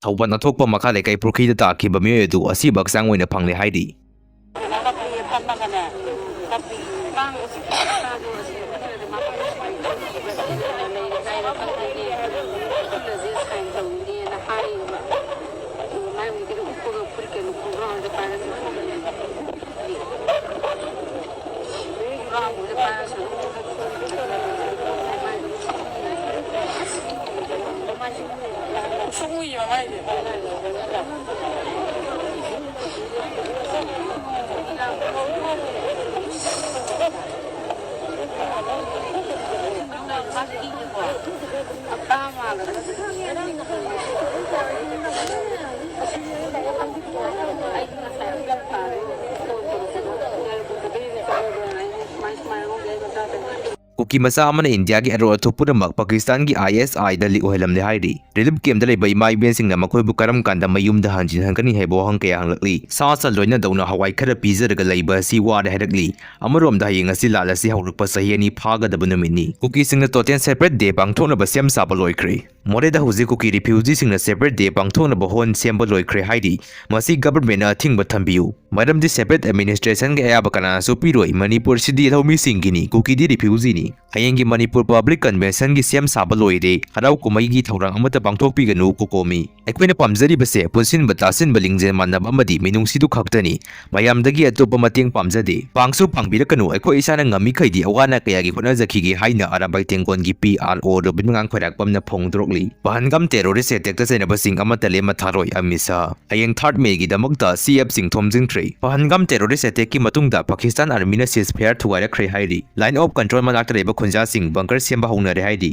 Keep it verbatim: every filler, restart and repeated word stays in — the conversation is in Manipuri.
ꯊꯧꯕꯥꯜ ꯑꯊꯣꯛꯄ ꯃꯈꯥ ꯂꯩꯀꯥꯏ ꯄꯨꯈ꯭ꯔꯤꯗ ꯇꯥꯈꯤꯕ ꯃꯤꯑꯣꯏ ꯑꯗꯨ ꯑꯁꯤꯕ ꯍꯛꯆꯥꯡ ꯑꯣꯏꯅ ꯐꯪꯂꯦ ꯍꯥꯏꯔꯤ꯫ ꯀꯨꯀꯤ ꯃꯆꯥ ꯑꯃꯅ ꯏꯟꯗꯤꯌꯥꯒꯤ ꯑꯔꯣꯠ ꯑꯊꯨꯞ ꯄꯨꯝꯅꯃꯛ ꯄꯥꯀꯤꯁꯇꯥꯟꯒꯤ ꯑꯥꯏ ꯑꯦꯁ ꯑꯥꯏꯗ ꯂꯤꯛ ꯑꯣꯏꯍꯜꯂꯝꯂꯦ ꯍꯥꯏꯔꯤ꯫ ꯔꯤꯂꯤꯐ ꯀꯦꯝꯞꯇ ꯂꯩꯕ ꯏꯃꯥ ꯏꯕꯦꯟꯁꯤꯡꯅ ꯃꯈꯣꯏꯕꯨ ꯀꯔꯝ ꯀꯥꯟꯗ ꯃꯌꯨꯝꯗ ꯍꯟꯖꯤꯟꯍꯟꯒꯅꯤ ꯍꯥꯏꯕ ꯋꯥꯍꯪ ꯀꯌꯥ ꯍꯪꯂꯛꯂꯤ꯫ ꯁꯥ ꯁꯟ ꯂꯣꯏꯅꯗꯧꯅ ꯍꯋꯥꯏ ꯈꯔ ꯄꯤꯖꯔꯒ ꯂꯩꯕ ꯑꯁꯤ ꯋꯥꯔꯦ ꯍꯥꯏꯔꯛꯂꯤ꯫ ꯑꯃꯔꯣꯝꯗ ꯍꯌꯦꯡ ꯑꯁꯤ ꯂꯥꯜ ꯑꯁꯤ ꯍꯧꯔꯛꯄ ꯆꯍꯤ ꯑꯅꯤ ꯐꯥꯒꯗꯕ ꯅꯨꯃꯤꯠꯅꯤ꯫ ꯀꯨꯀꯤꯁꯤꯡꯅ ꯇꯣꯇꯦꯜ ꯁꯦꯄꯔꯦꯠ ꯗꯦ ꯄꯥꯡꯊꯣꯛꯅꯕ ꯁꯦꯝ ꯁꯥꯕ ꯂꯣꯏꯈ꯭ꯔꯦ꯫ ꯃꯣꯔꯦꯗ ꯍꯧꯖꯤꯛ ꯀꯨꯀꯤ ꯔꯤꯐ꯭ꯌꯨꯖꯤꯁꯤꯡꯅ ꯁꯦꯄꯔꯦꯠ ꯗꯦ ꯄꯥꯡꯊꯣꯛꯅꯕ ꯍꯣꯜ ꯁꯦꯝꯕ ꯂꯣꯏꯈ꯭ꯔꯦ ꯍꯥꯏꯔꯤ꯫ ꯃꯁꯤ ꯒꯚꯔꯟꯃꯦꯟꯠꯅ ꯑꯊꯤꯡꯕ ꯊꯝꯕꯤꯌꯨ, ꯃꯔꯝꯗꯤ ꯁꯦꯄꯔꯦꯠ ꯑꯦꯗꯃꯤꯅꯤꯁꯇ꯭ꯔꯦꯁꯟꯒꯤ ꯑꯌꯥꯕ ꯀꯅꯥꯅꯁꯨ ꯄꯤꯔꯣꯏ꯫ ꯃꯅꯤꯄꯨꯔꯁꯤꯗꯤ ꯂꯧꯃꯤꯁꯤꯡꯒꯤꯅꯤ, ꯀꯨꯀꯤꯗꯤ ꯔꯤꯐ꯭ꯌꯨꯖꯤꯅꯤ꯫ ꯍꯌꯦꯡꯒꯤ ꯃꯅꯤꯄꯨꯔ ꯄꯕ꯭ꯂꯤꯛ ꯀꯟꯚꯦꯟꯁꯟꯒꯤ ꯁꯦꯝ ꯁꯥꯕ ꯂꯣꯏꯔꯦ꯫ ꯍꯔꯥꯎ ꯀꯨꯝꯍꯩꯒꯤ ꯊꯧꯔꯥꯡ ꯑꯃꯠꯇ ꯄꯥꯡꯊꯣꯛꯄꯤꯒꯅꯨ, ꯀꯣꯀꯣꯃꯤ꯫ ꯑꯩꯈꯣꯏꯅ ꯄꯥꯝꯖꯔꯤꯕꯁꯦ ꯄꯨꯟꯁꯤꯟꯕ ꯇꯥꯁꯤꯟꯕ, ꯂꯤꯡꯖꯦꯜ ꯃꯥꯟꯅꯕ ꯑꯃꯗꯤ ꯃꯤꯅꯨꯡꯁꯤꯗꯨ ꯈꯛꯇꯅꯤ꯫ ꯃꯌꯥꯝꯗꯒꯤ ꯑꯇꯣꯞꯄ ꯃꯇꯦꯡ ꯄꯥꯝꯖꯗꯦ꯫ ꯄꯥꯡꯁꯨ ꯄꯥꯡꯕꯤꯔꯛꯀꯅꯨ, ꯑꯩꯈꯣꯏ ꯏꯁꯥꯅ ꯉꯝꯃꯤꯈꯩꯗꯤ ꯑꯋꯥ ꯑꯅꯥ ꯀꯌꯥꯒꯤ ꯍꯣꯠꯅꯖꯈꯤꯒꯦ ꯍꯥꯏꯅ ꯑꯔꯥꯝꯕꯥꯏ ꯇꯦꯡꯒꯣꯟꯒꯤ ꯄꯤ ꯑꯥꯔ ꯑꯣ ꯔꯣꯕꯤꯟ ꯃꯉꯥꯡ ꯈꯣꯏꯔꯥꯛꯄꯝꯅ ꯐꯣꯡꯗꯣꯔꯛꯂꯤ꯫ ꯄꯍꯜꯒꯥꯝ ꯇꯦꯔꯣꯔꯤꯁ꯭ꯠ ꯑꯦꯇꯦꯛꯇ ꯆꯩꯅꯕꯁꯤꯡ ꯑꯃꯠꯇ ꯂꯦꯝꯃ ꯊꯥꯔꯣꯏ, ꯑꯃꯤꯠ ꯁꯥꯍ꯫ ꯍꯌꯦꯡ ꯊꯥꯔꯠ ꯃꯦꯒꯤꯗꯃꯛꯇ ꯁꯤ ꯑꯦꯞꯁꯤꯡ ꯊꯣꯝꯖꯤꯟꯈ꯭ꯔꯦ꯫ ꯄꯍꯜꯒꯥꯝ ꯇꯦꯔꯣꯔꯤꯁ꯭ꯠ ꯑꯦꯇꯦꯛꯀꯤ ꯃꯇꯨꯡꯗ ꯄꯥꯀꯤꯁꯇꯥꯟ ꯑꯥꯔꯃꯤꯅ ꯁꯤꯖꯐꯥꯌꯔ ꯊꯨꯒꯥꯏꯔꯛꯈ꯭ꯔꯦ ꯍꯥꯏꯔꯤ꯫ ꯂꯥꯏꯟ ꯑꯣꯐ ꯀꯟꯇ꯭ꯔꯣꯜ ꯃꯅꯥꯛꯇ ꯂꯩꯕ ꯈꯨꯟꯖꯥꯁꯤꯡ ꯕꯪꯀꯔ ꯁꯦꯝꯕ ꯍꯧꯅꯔꯦ ꯍꯥꯏꯔꯤ꯫